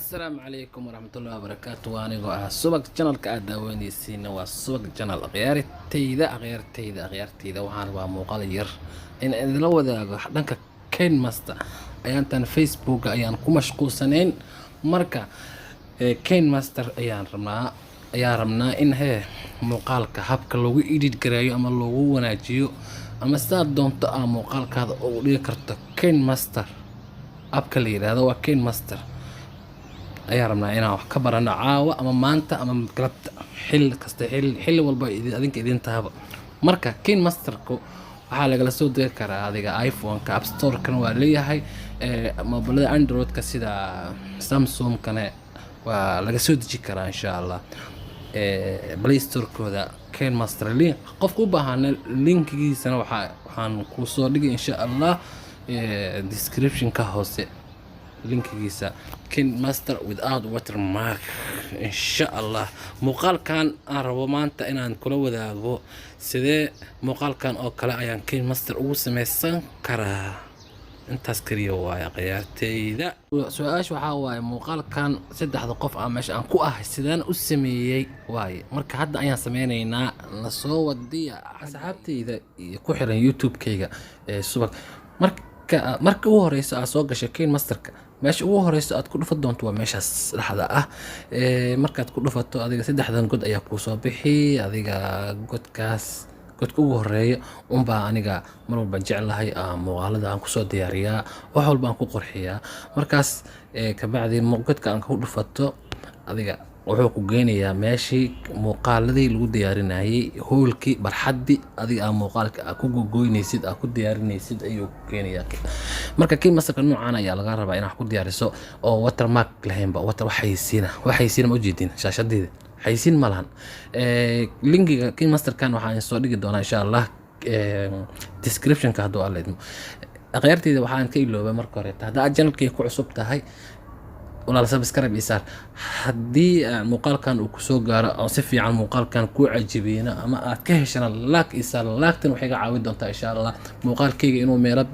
Asalaamu calaykum waraxmatullahi wabarakaatu. Waa anigoo ah Subag. Channelka aad daawanaysiina waa Subag Channel. Akhyaartayda, akhyaartayda, akhyaartayda, waxaan rabaa muuqaal yar in idinla wadaago dhanka KineMaster. Ayaantan Facebooka ayaan ku mashquulsanayn. Marka KineMaster ayaan rabnaa in hee muuqaalka habka loogu edit gareeyo ama loogu wanaajiyo ama sidaad doonto aa muuqaalkaada ugu dhigi karto. KineMaster appka la yidhaahdo waa KineMaster ayaan rabnaa inaan wax ka barano caawa ama maanta ama galabta, xilli kasta, xilli walba adinka idin tahaba. Marka KineMasterku waxaa lagala soo degi karaa adiga iPhone-ka, App Store-kana waa leeyahay, mobilada Android-ka sida Samsung-kana waa laga soo deji karaa, insha Allah, Play Store-kooda KineMaster. Link qofka u baahana linkigiisana waxaan kusoo dhigay, insha Allah, description-ka hoose linkigiisa KineMaster without watermark, insha Allah. Muuqaalkan aan rabo maanta inaan kula wadaago, sidee muuqaalkan oo kale ayaan KineMaster ugu sameysan karaa, intaas kaliya waaye, khiyaarteyda. Su-aasha waxaa waaye, muuqaalkan saddexda qof ah meesha aan ku ahay sideen u sameeyey waaye. Marka hadda ayaan sameyneynaa, lasoo wadiya asxaabteyda iyo ku xiran YouTube-kayga ee Subag. Marka ugu horeysa aad soo gashay KineMasterka, meesha ugu horeysa aad ku dhufan doonto waa meeshaas dhexda ah. Markaad ku dhufato, adiga saddexdan god ayaa kuusoo bixi. Adiga godkaas, godka ugu horeeya unbaa aniga mar walba jeclahay muuqaalada aan kusoo diyaariyaa, wax walba aan ku qurxiyaa. Markaas kabacdi godka aan ku dhufato, adiga wuxuu ku geynayaa meeshii muuqaaladii lagu diyaarinayay, hoolkii, barxaddii adiga aa muuqaalka aa ku gogoynaysid, aa ku diyaarinaysid ayuu ku keenayaa. Marka KineMasterka noocan ayaa laga rabaa inaad ku diyaariso oo watermark lahaynba, water wax xayeysiina, wax xayeysiina ma ujeedin shaashadeeda, xayeysiin ma lahan. Linkiga KineMasterkan waxaan soo dhigi doonaa, insha Allah, descriptionka hadduu Alla idmo. Akhyaarteyda, waxaan ka iloobay marka hore, haddaa aad channelkayga ku cusub tahay, walaal, subscribe ii saar. Haddii muuqaalkan uu kusoo gaaro oo si fiican muuqaalkan kuu cajibiyena ama aad ka heshana, like ii saar. Like-tan waxay ga caawin doontaa, insha Allah, muuqaalkayga inuu meelo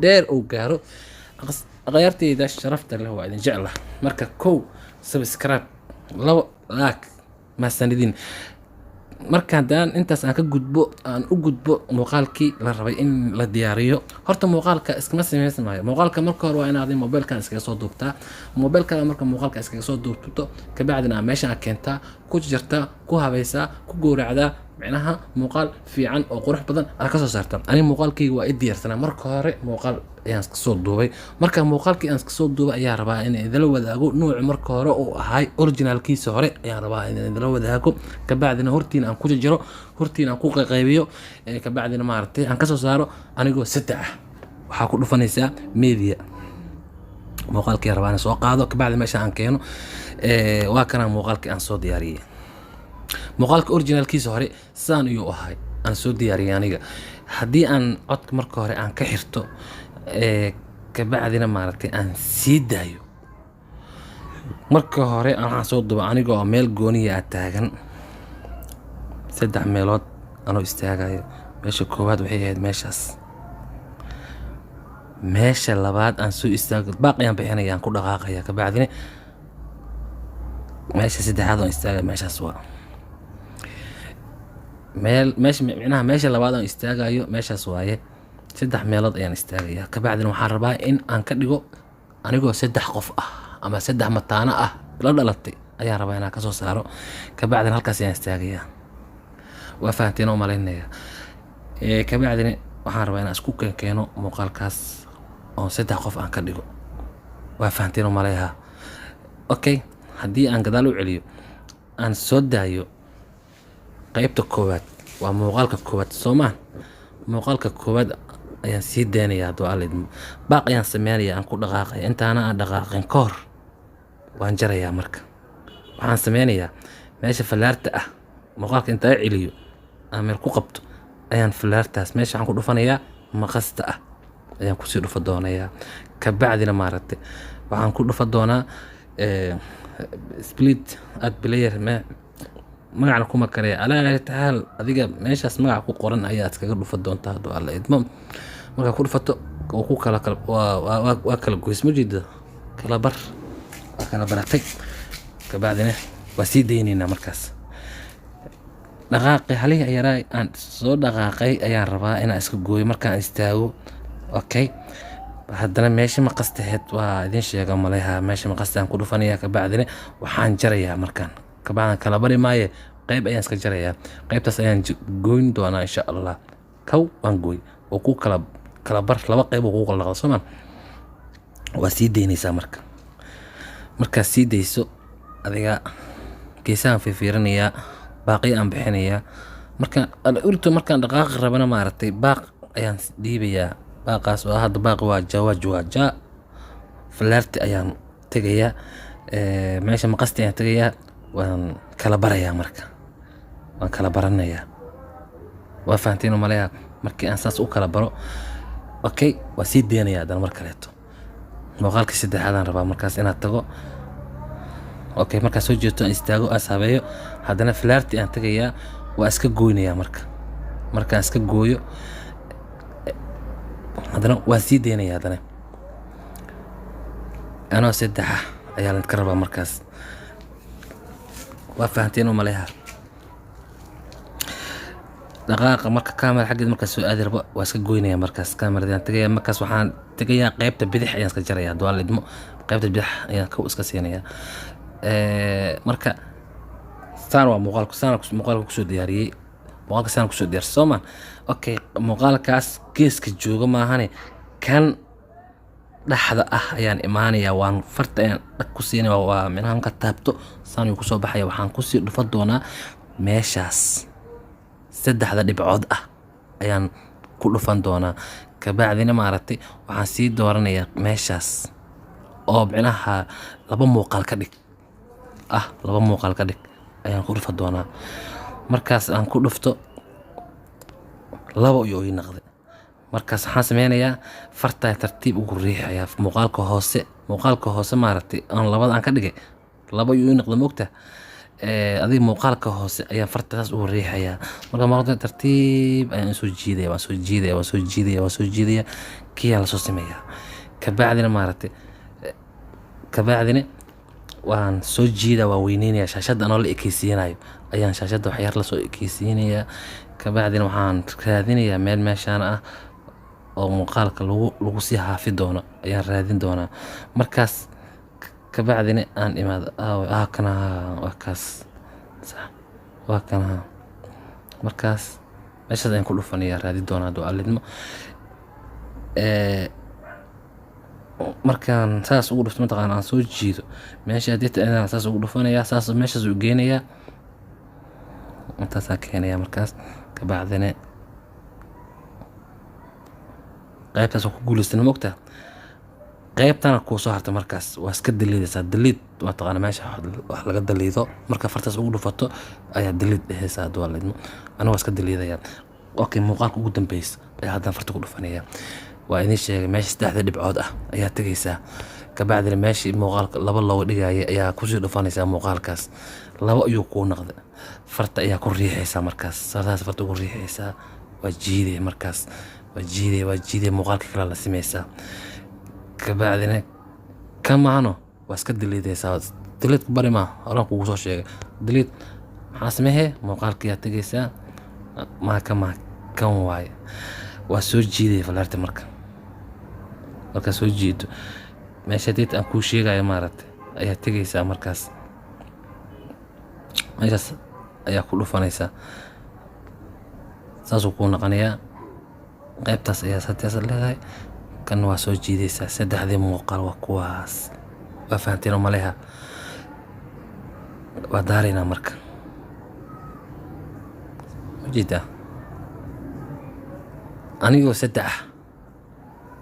dheer uu gaaro. Akhyaarteyda sharafta leh, waa idin jeclah. Marka kow, subscribe; labo, like. Mahadsanidin. Marka haddaan intaas aan ka gudbo, aan u gudbo muuqaalkii la rabay in la diyaariyo. Horta muuqaalka iskama sameysmaayo. Muuqaalka marka hore waa inaad mobilkan iskaga soo duubtaa. Mobilkada marka muuqaalka iskaga soo duubto, kabacdina meesha aad keentaa, ku jartaa, ku habaysaa, ku gowracdaa, micnaha muuqaal fiican oo qurux badan aad kasoo saarta. Aniga muuqaalkayga waa i diyaarsanaa. Marka hore muuqaal ayaan iska soo duubay. Marka muuqaalkii aan iska soo duubay ayaa rabaa in idinla wadaago. Nuucu marka hore uu ahay, originalkiisa hore ayaan rabaa in idinla wadaago. Kabacdina hortiina aan ku jajaro, hortiina aan ku qaybiyo, kabacdina maaragtay aan kasoo saaro anigoo saddex ah. Waxaa ku dhufanaysaa media. Muuqaalkii rabaa in soo qaado, kabacdi meesha aan keeno. Waa kana muuqaalkii aan soo diyaariyey. Muuqaalka originalkiisa hore saan ayuu ahay aan soo diyaariyay aniga. Haddii aan codka marka hore aan ka xirto, kabacdina maaragtay aan sii daayo, marka hore waxaan soo duba aniga oo meel gooniya ah taagan, saddex meelood anoo istaagayo. Meesha koowaad waxay ahayd meeshaas. Meesha labaad aan soo istaago, baaq ayaan bixinaya, aan ku dhaqaaqaya. Kabacdina meesha saddexaad oon istaagay meeshaas waa meel meesha, micnaha meesha labaad aan istaagayo meeshaas waaye. Saddex meelood ayaan istaagaya. Kabacdina waxaan rabaa in aan ka dhigo anigoo saddex qof ah ama saddex mataano ah la dhalatay ayaan rabaa inaan kasoo saaro. Kabacdina halkaas ayaan istaagaya. Waa fahanteen oo malaynaya. Kabacdina waxaan rabaa inaan isku keeno muuqaalkaas oo saddex qof aan ka dhigo. Waa fahanteen oo maleeha. Okay, haddii aan gadaal u celiyo, aan soo daayo qeybta koowaad, waa muuqaalka koowaad soomaa? Muuqaalka koowaad ayaan sii daynaya hadduu Alla idmo. Baaq ayaan sameynaya, aan ku dhaqaaqaya. Intaana aan dhaqaaqin ka hor waan jarayaa. Marka waxaan sameynayaa meesha fallaarta ah, muuqaalka intaa celiyo aan meel ku qabto ayaan fallaartaas meesha waxaan ku dhufanayaa, maqasta ah ayaan kusii dhufa doonayaa. Kabacdina maaragtay waxaan ku dhufa doonaa split at player. Magacna kuma karaya. Alaa tacaal, adiga meeshaas magaca ku qoran ayaad iskaga dhufa doontaa hadduu Alla idmo. Markaa ku dhufato oo ku kala waa kala goys, ma jeeda? Kala bar waa Waa kala baratay. Kabacdina waa sii daynaynaa. Markaas dhaqaaqi halihii yaraa aan soo dhaqaaqay ayaan rabaa inaan iska gooyo markaan istaago. Okay, haddana meesha maqastaheed waa idin sheega maleha. Meesha maqasta aan ku dhufanaya. Kabacdina waxaan jarayaa markaan, kabacdan kala bari maaye, qayb ayaan iska jarayaa. Qaybtaas ayaan goyn doonaa, insha Allah. Kow, waan gooy oo ku kala bar, laba qayb oo kugu kala dhaqdo, soo ma? Waa sii daynaysaa. Marka markaad sii dayso, adiga geesahan fiirfiirinayaa, baaqyo aan bixinayaa. Markaan urto, markaan dhaqaaqi rabana, maaragtay, baaq ayaan dhiibayaa. Baaqaas oo hadda baaqi waa jawaaj, waa ja falaarti ayaan tegayaa, meesha maqasti ayaan tegayaa. Waan kala barayaa. Marka waan kala baranayaa, waa fahanteen oo maleya. Markii aan saas u kala baro, okay, waa sii deynayaa. Haddana mar kaleeto muuqaalka saddexaadaan rabaa markaas inaad tago. Okay, markaan soo jeesto, aan istaago, aan habeeyo, haddana falaarti aan tegayaa, waa iska goynayaa. Marka markaan iska gooyo, haddana waan sii deynayaa. Haddana anoo saddexa ayaa laydinka rabaa markaas. Waa fahanteen oo maleha. Dhaqaaqa marka camera xaggeed markaas soo aadi rabo, waa iska goynaya. Markaas kamerada tegaya. Markaas waxaan tegayaa qaybta bidix ayaan iska jaraya. Hadduu Alla idmo, qaybta bidix ayaan kow iska siinayaa. Marka saan waa muuqaalku, saan muuqaalka kusoo diyaariyey. Muuqaalka saan kusoo diyaariyey, soo ma? Okay, muuqaalkaas geeska jooga maahane, kan dhexda ah ayaan imaanayaa. Waan farta ayaan dhag ku siinaya. Waa micnaha marka taabto, saan ayuu kusoo baxaya. Waxaan kusii dhufa doonaa meeshaas saddexda dhibcood ah ayaan ku dhufan doonaa. Kabacdina, maaragtay, waxaan sii dooranayaa meeshaas oo micnaha laba muuqaal ka dhig ah. Laba muuqaal ka dhig ayaan ku dhufa doonaa. Markaas aan ku dhufto, laba ayuu ii noqday. Markaas waxaan sameynayaa, fartaa tartiib ugu riixayaa muuqaalka hoose. Muuqaalka hoose, maaragtay, aan labada aan ka dhigay, laba ayuu ii noqday, moogta. Adiga muuqaalka hoose ayaan farta saas ugu riixayaa. Marka muuqaalka tartiib ayaan soo jiidaya, waan soo jiidaya, waan soo jiidaya, waan soo jiidaya, kiyaan lasoo sameeyaa. Kabacdina, maaragtay, kabacdina waan soo jiida, waa weyneynaya shaashadda. Anoo la ekeysiinayo ayaan shaashadda waxyar lasoo ekeysiinayaa. Kabacdina waxaan raadinayaa meel meeshaan ah oo muuqaalka lagu sii haafi doono ayaan raadin doonaa. Markaas kabacdina aan imaado, ah, kana waa kaas, sax, waa kana. Markaas meeshaas ayaan ku dhufanayaa, raadin doonaa, hadduu Alla idmo. Markaan saas ugu dhufto, mataqaana, aan soo jiido meesha hadii ayaan saas ugu dhufanayaa, saas meeshaas u geenayaa, intaasaan keenayaa. Markaas kabacdina qaybtaas waa ku guuleystan, mogta. Qaybtana kuu soo harta. Markaas waa iska daliidaysaa. Daliid waa taqaana, meesha wax laga daliido. Marka fartaas ugu dhufato ayaa daliid dhehaysaa, hadduu Alla idmo. Aniga waa iska daliidayaa. Okay, muuqaalka ugu dambeysa ayaa haddana farta ku dhufanaya. Waa idin sheegay, meesha saddexda dhibcood ah ayaa tegaysaa. Kabacdina meeshii muuqaalka laba looga dhigaya ayaa kusii dhufanaysaa. Muuqaalkaas laba ayuu kuu noqday. Farta ayaa ku riixaysaa. Markaas saas farta ugu riixaysaa, waa jiiday. Markaas waa jiiday, waa jiiday, muuqaalka kale la simaysaa. Kabacdina ka maano waa iska daliidaysaa. Daliid ku bari maa, horaan kugu soo sheegay daliid. Maxaa sameehee? Muuqaalka ayaa tegaysaa. Maa ka maa kan waaye, waa soo jiidaya falaarta. Marka markaa soo jiido, meesha deet aan kuu sheegayo, maaragtay, ayaa tegaysaa. Markaas meeshaas ayaa ku dhufanaysaa, saasuu kuu noqonayaa. Qaybtaas ayaa saas leedahay, kan waa soo jiidaysaa. Saddexdii muuqaal waa kuwaas. Waa fahanteen oo maleha. Waa daaraynaa. Marka ujeedaa, anigoo saddex ah,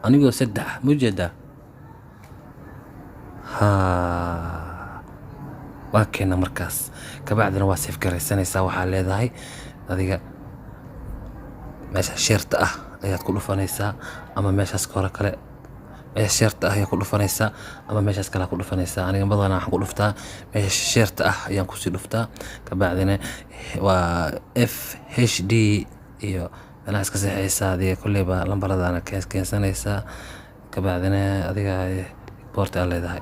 anigoo saddex ah, ma ujeedaa? Haa, waa keena. Markaas kabacdina waa save garaysanaysaa. Waxaa leedahay adiga meesha share-ta ah ayaad ku dhufanaysaa, ama meeshaas hore kale, meesha share-ta ah ayaa ku dhufanaysaa, ama meeshaas kale ku dhufanaysaa. Aniga badanaa waxaan ku dhuftaa meesha share-ta ah ayaan kusii dhuftaa. Kabacdina waa FHD iyo meelaha iska seexaysaa. Adiga kolleyba lambaradana keensanaysaa. Kabacdina adiga boorta aad leedahay.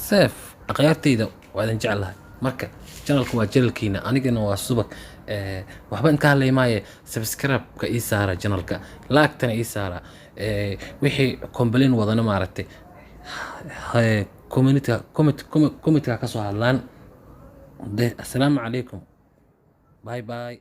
Safe. Akhyaartayda, waa idin jeclahay. Marka channelka waa channelkiina, anigana waa Subag. Waxba inka hadlay maaye. Subscribe-ka ii saara channelka, like-tana ii saara. Wixii complain wadana, maaragtay, community ka kasoo hadlaan. Assalaamu calaykum, bye bye.